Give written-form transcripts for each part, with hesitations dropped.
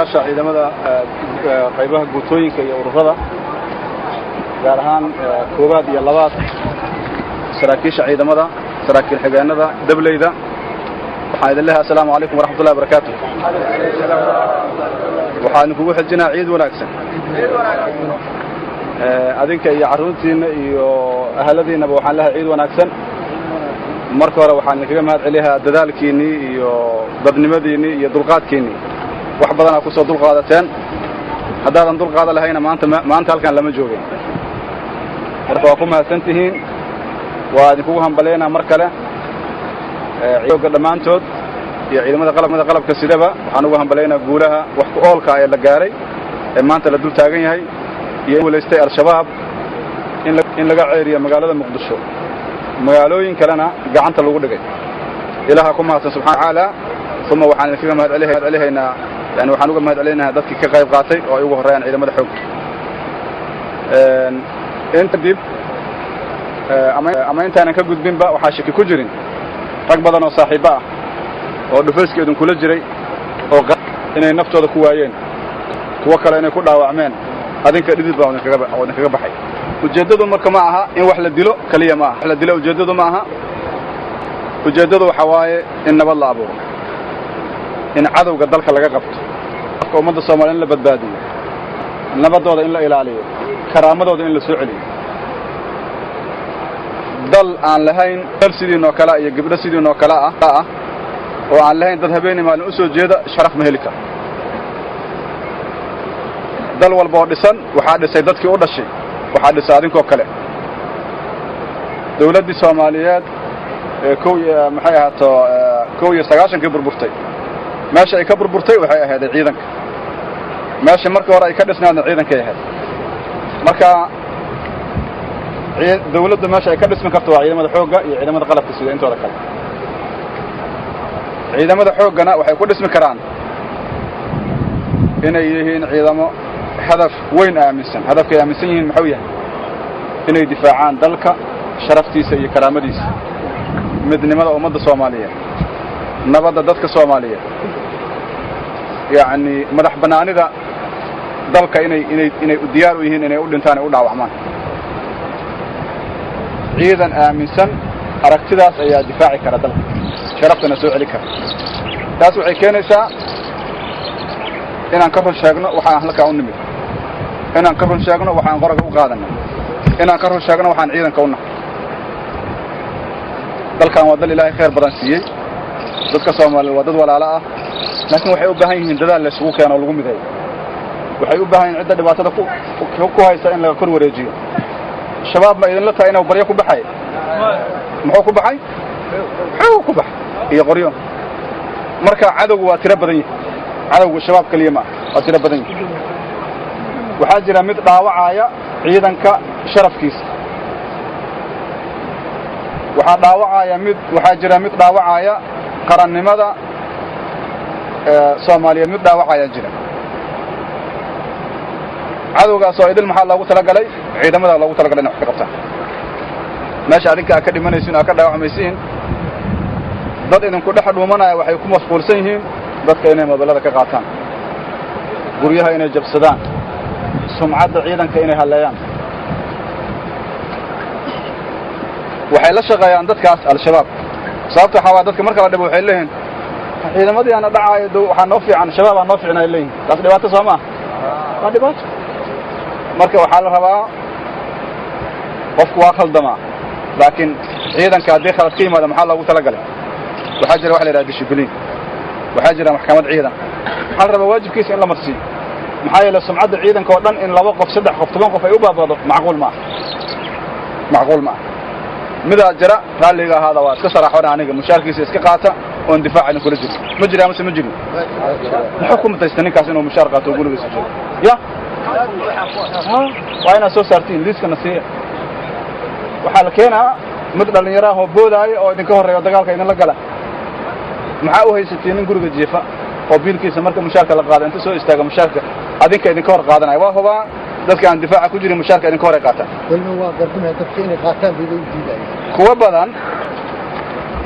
Ciidamada qaybaha guutooyinka iyo ururada, gaar ahaan koowaad iyo labaad, saraakiisha ciidamada, saraakiil xigeenada, dableyda, waxaan idin leeyahay assalaamu calaykum waraxmatullahi wabarakaatu. Waxaan idinkugu xijinaa ciid wanaagsan adinka iyo carruurtiinna iyo ahaladiinnaba. Waxaan leeyahay ciid wanaagsan. Marka hore waxaan idinkaga mahad celiyahaa dadaalkiinnii iyo dadnimadiinnii iyo dulqaadkiinnii. Wax badanaa ku soo dulqaadateen. Haddaadan dulqaada lahayna maanta halkan lama joogin. Marka waa ku mahadsan tihiin, waa idinkugu hambaleynaa mar kale xooga dhammaantood iyo ciidamada qalabka sidaba. Waxaan ugu hambalaynaa guulaha wax ku oolka ee la gaaray ee maanta la dul taagan yahay iyo walaystay Al-Shabaab in laga ceeriyo magaalada Muqdisho, magaalooyin kalena gacanta lagu dhigay. Ilaaha ku mahadsan subxana watacaala. Uma waxaan idinkaga mahad celihaynaa, yani waxaan uga mahad celinayaa dadkii ka qayb qaatay oo ay ugu horreeyaan ciidamada xoogga. Inta dib ama intaanan ka gudbinba, waxaa shaki ku jirin rag badan oo saaxiibbo ah oo dhufayska idinkula jiray oo inay naftooda ku waayeen, kuwo kale inay ku dhaawacmeen. Adinka dhidid baa idinkaga baxay. Ujeeddadu marka ma aha in wax la dilo keliya, ma aha wax la dilo ujeeddadu ma aha. Ujeeddadu waxaa waaye in nabad la abuuro, in cadowga dalka laga qabto, afka ummadda Soomaaliya in la badbaadiyo, nabaddooda in la ilaaliyo, karaamadooda in la soo celiyo. Dal aan lahayn dal sidiinoo kale iyo gabdho sidiinoo kale ah oo aan lahayn dad habeenii maalin u soo jeeda, sharaf ma heli karo. Dal walba oo dhisan waxaa dhisay dadkii u dhashay, waxaa dhisay adinkoo kale. Dawladdii Soomaaliyeed ee kow iyo maxay ahaato 91-kii burburtay, meesha ay ka burburtay waxay ahayd ciidanka. Meesha markii hore ay ka dhisnaadna ciidankay ahayd. Marka dawladdu meesha ay ka dhismi karto waa ciidamada xoogga iyo ciidamada qalabka sida intooda kale. Ciidamada xooggana waxay ku dhismi karaan inay yihiin ciidamo hadaf weyn aaminsan. Hadafkay aaminsan yihiin muxuu yahay? Inay difaacaan dalka sharaftiisa iyo karaamadiisa, midnimada ummadda Soomaaliyeed, nabadda dadka Soomaaliyeed, yacni madax bannaanida dalka, inay diyaar u yihiin inay u dhintaan, ay u dhaawacmaan. Ciidan aaminsan aragtidaas ayaa difaaci kara dalka, sharaftana soo celi kara. Taas waxay keenaysaa inaan ka run sheegno waxaan halkaa u nimid, inaan ka run sheegno waxaan qoraga u qaadanay, inaan ka run sheegno waxaan ciidanka u nahay. Dalkan waa dal Ilaahay khayr badan siiyey. Dadka Soomaaliyeed waa dad walaalo ah, laakiin waxay u baahan yihiin dadaal la isugu keeno oo lagu mideeyo. Waxay u baahan yihiin cidda dhibaatada ku haysa in laga kor wareejiyo. Shabaab ma idinla tahay inuu baryo ku baxay? Muxuu ku baxay? Xoog ku baxay iyo qoryo. Marka cadowgu waa tiro badan yahay. Cadowgu Shabaab keliya ma ah, waa tiro badan yahay. Waxaa jira mid dhaawacaya ciidanka sharafkiisa, waxaa dhaawacaya mid, waxaa jira mid dhaawacaya qarannimada Soomaaliyeed, mid dhaawacaya jira. Cadowgaas oo idil maxaa loogu talagalay? Ciidamada loogu talagalay inay wax ka qabtaan. Meesha adinka aad ka dhimanaysiin, aad ka dhaawacmaysiin, dad idinku dhex dhuumanaya waxay ku mashquulsan yihiin dadka inay mobilada ka qaataan, guryaha inay jabsadaan, sumcadda ciidanka inay halleeyaan. Waxay la shaqeeyaan dadkaas Al-Shabaab. Sababta waxaa waa dadka marka la dhibo waxay leeyihiin ciidamadii aana dhacaayo, waxaa noo fiican Shabaab aa noo fiican ay leeyihin. Taas dhibaato soo maa? Waa dhibaato. Marka waxaa la rabaa, qofku waa khaldamaa, laakiin ciidanka haddii khalad ka yimaado maxaa loogu talagalay? Waxaa jira waxa la yidhaha dishibiliin, waxaa jira maxkamad ciidan. Waxaa la rabaa waajibkiisa in la marsiiyo. Maxaa yeele sumcadda ciidanka oo dhan in 2 qof, 3 qof, 10 qof ay u baabado macquul ma aha, macquul ma aha. Midaa jira raalliga ahaada, waa iska saraaxona aniga mushaarkiisa iska qaata oon difaac idin kula jirin. Ma jira amase ma jirin? Muxuu ku mutaysta ninkaas inuu mushaar qaato oo gurigiisa jiro? Ya waa inaad soo saartiin liiskana siiya. Waxaa la keenaa mid dhallinyaro ah oo boodaayo oo idinka horreeya oo dagaalka idinla gala. Maxaa u haysatiin nin guriga jiifa oo biilkiisa marka mushaarka la qaado inta soo istaaga mushaarka adinka idinka hor qaadanaya? Waa hubaa dadka aan difaaca ku jirin mushaarka idinka hor ay qaataan. Weliba waa gardimaya dadka inay qaataan bay u diidayaan. Kuwa badan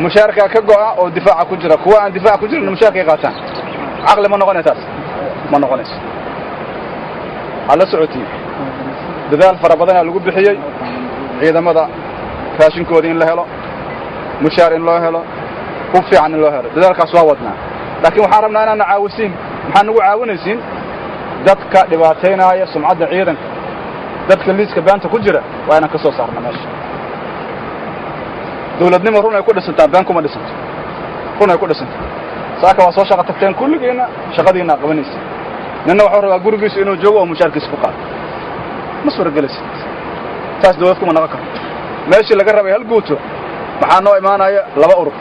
mushaarkaa ka go'a oo difaaca ku jira, kuwa aan difaaca ku jirin mushaarkay qaataan. Caqli ma noqonaya taas. Ma noqonayso. Waxaad la socotiin dadaal fara badanaa lagu bixiyey ciidamada raashinkoodii in la helo, mushaar in loo helo, hub fiican in loo helo. Dadaalkaas waa wadnaa, laakiin waxaan rabnaa inaadna caawisiin. Maxaa nagu caawinaysiin? Dadka dhibaataynaaya sumcadda ciidanka, dadka liiska beenta ku jira, waa inaan ka soo saarna meesha. Dawladnimo run ay ku dhisantaa, been kuma dhisanto, run ay ku dhisantaa. Saaka waa soo shaqo tagteen kulligiinna, shaqadiinna qabanaysa. Ninna wuxuu rabaa gurigiisu inuu joogo oo mushaarkiisa ku qaado. Ma suuragelaysid taas, dawlad kuma noqon karto. Meeshii laga rabay hal guuto maxaa noo imaanaya? Laba urur,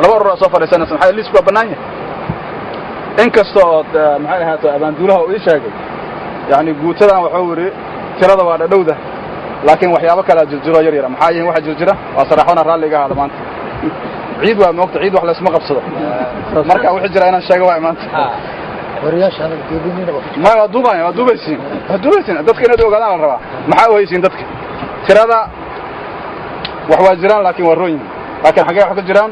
laba urur aa soo fadhiisanaysa. Maxaa? Liisku waa bannaan yahay. In kasta oo maxay ahaato abaanduulaha uu ii sheegay, yacni guutadan wuxuu yidhi tirada waa dhadhowda, laakiin waxyaabo kalea jirjiro yar yara. Maxaa yihiin waxa jirjira? Waa saraxona raalliga ahaada. Maanta ciid waa moogta, ciid wax laysma qabsado. Marka wixii jira inaan sheego waa maanta. Maya, waa duubaya, waa duubaysiin, waa duubaysiin. Dadka inaad ogaadaan la rabaa. Maxaa u haysiin dadka? Tirada wax waa jiraan, laakiin waa roon yihiin, laakiin xaggee wax ka jiraan?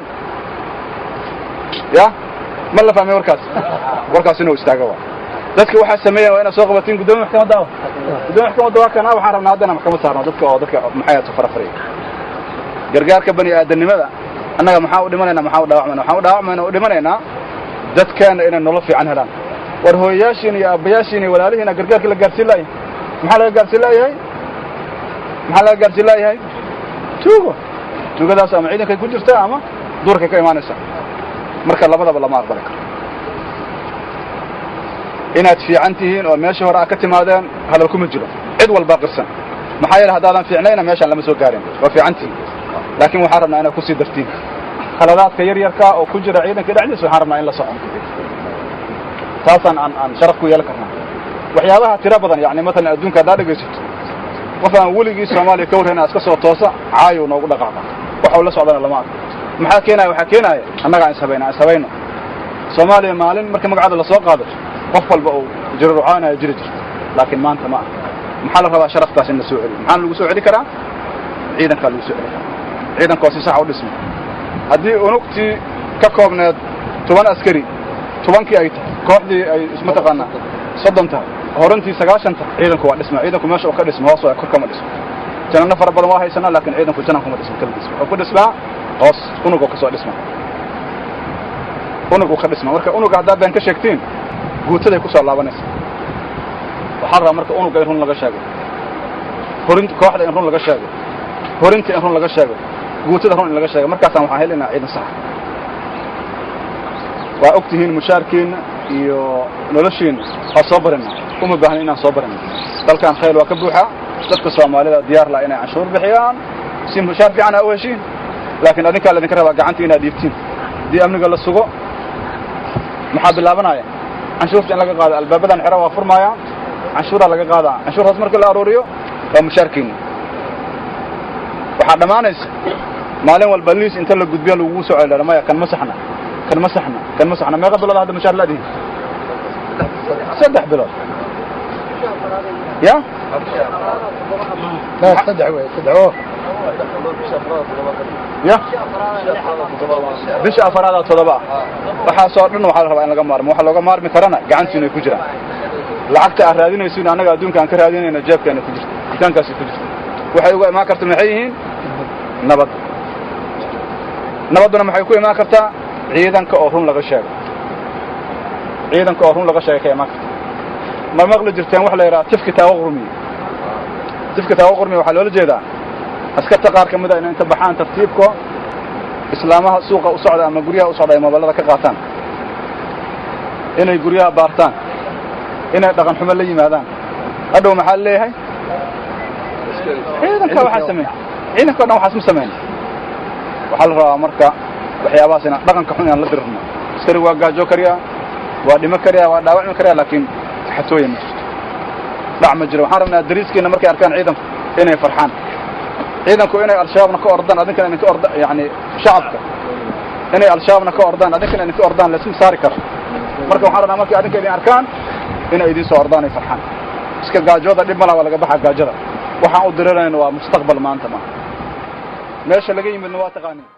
Ya ma la fahmay warkaas? Warkaas inuu istaago waa dadka waxaa sameeyaan waa inaad soo qabatiin. Guddoomiya maxkamadda, guddoomiya maxkamadda waa kana. Waxaan rabnaa haddana maxkamad saarno dadka oo dadka maxay ahato farafariya. Gargaarka bani aadanimada annaga maxaa u dhimanayna? Maxaa u dhaawacmayna? Waxaan u dhaawacmayna, u dhimanaynaa dadkeena inay nolol fiican helaan. War hooyayaashiin iyo aabbayaashiin iyo walaalihiina gargaarkii la gaarsiin laayahay. Maxaa laga gaarsiin laayahay? Maxaa laga gaarsiin laayahay? Tuugo. Tuugadaas ama ciidankay ku jirtaa ama duurkay ka imaanaysa. Marka labadaba lama aqbali karo. Inaad fiican tihiin oo meeshii hore aad ka timaadeen hadal kuma jiro, cid walbaa qirsan. Maxaa yeele haddaadan fiicnayna meeshaan lama soo gaarin. Waa fiican tihiin, laakiin waxaan rabnaa inaad kusii dartiin khaladaadka yar yarka oo ku jira ciidanka dhexdiisa. Waxaan rabnaa in la soco, taasaan aan sharaf ku yeelan karnaa. Waxyaabaha tiro badan, yani matalan adduunka haddaad dhegaysato, qof aan weligii Soomaaliya ka warrayn iska soo toosa caayow noogu dhaqaaqa, waxau la socdana lama arko. Maxaa keenaya? Waxaa keenaya annaga aan ishabayna, aan ishabayno. Soomaaliya maalin marka magacaada lasoo qaado qof walba uu jirarucaanaya jiri jirto, laakiin maanta ma aha. Maxaa la rabaa? Sharaftaas in la soo celiyo. Maxaana lagu soo celi karaa? Ciidankaa lagu soo celi karaa, ciidankoo si saxa u dhisma. Haddii unugtii ka koobneed 10 askari, 10kii ay tahay, kooxdii ay ismataqaanaa 30 tahay, horantii 90 tahay, ciidanku waa dhisma. Ciidanku meesha uu ka dhismo hoos waa, kor kama dhismo. Jananno fara badan waa haysanaa, laakiin ciidanku janan kuma dhismo keligiis. Wuxuu ku dhismaa hoos, unugoo ka soo dhisma, unuguu ka dhisma. Marka unuga haddaad been ka sheegtiin, guutaday ku soo laabanaysa. Waxaa la rabaa marka unuga in run laga sheego, horinta kooxda in run laga sheego, horinta in run laga sheego, guutada run in laga sheego. Markaasaan waxaan helaynaa ciidan saxa. Waa og tihiin mushaarkiinna iyo noloshiinna waa soo barinaa, uma baahna inaan soo barino. Dalkan khayl waa ka buuxaa. Dadka Soomaalida diyaar laa inay canshuur bixiyaan si mushaar fiican aa u heshiin, laakiin adinkaa laydinka rabaa gacanta inaad dhiibtiin. Haddii amniga la sugo, maxaa bilaabanaya? Canshuurta in laga qaado. Albaabadan xero waa furmaayaan, canshuuraa laga qaadaa. Canshuurtaas marka la aruuriyo waa mushaarkiinna. Waxaa dhammaanaysa maalin walba liis inta la gudbiyo lagugu soo celinayo, maya, kan ma saxna, kan ma saxna, kan ma saxna. Meeqa bilood hadda mushaar laadihin? 3 bilood ya. لا 3 wey 3 oo Ya bisha afaraada 7. Waxaasoo dhan waxaa la rabaa in laga maarmo. Waxa looga maarmi karana gacantiinu ay ku jiraan. Lacagta aad raadinaysiin annaga adduunka aan ka raadinayna jeebkeena ku jirta, dukaankaasi ku jirta. Waxay uga imaan karta maxay yihiin? Nabad. Nabadduna maxay ku imaan kartaa? Ciidanka oo run laga sheego. Ciidanka oo run laga sheegay ka imaan karta. Ma maqli jirteen waxa la yidhaha tifki taawo qurmiye? Tifki taawo qurmiye waxaa loola jeedaa askarta qaar ka mid a inay inta baxaan tartiibko islaamaha suuqa u socda ama guryaha u socda ay moobelada ka qaataan, inay guryaha baartaan, inay dhaqan xumo la yimaadaan. Hadhow maxaa leeyahay? Ciidanka waxaa sameey, ciidanka o dhan waxaas ma sameyn. Waxaa la rabaa marka waxyaabahaas inaan dhaqanka xun inaan la dirirno. Askari waa gaajo kariyaa, waa dhimo kariyaa, waa dhaawacmi kariyaa, laakiin xatooya ma jirto, dhac ma jiro. Waxaan rabnaa dariiskiina markay arkaan ciidanku inay farxaan, ciidanku inay Al-Shabaabna ka ordaan, adinkana idinka orda, yani shacabka inay Al-Shabaabna ka ordaan, adinkana idinka ordaan, laisma saari karo. Marka waxaan rabnaa markay adinka idin arkaan inay idin soo ordaan, ay farxaan. Iska gaajooda dhib ma laha, waa laga baxaa gaajada. Waxaan u dirirayna waa mustaqbal maanta maaha. Meesha laga yimidna waa taqaaniin.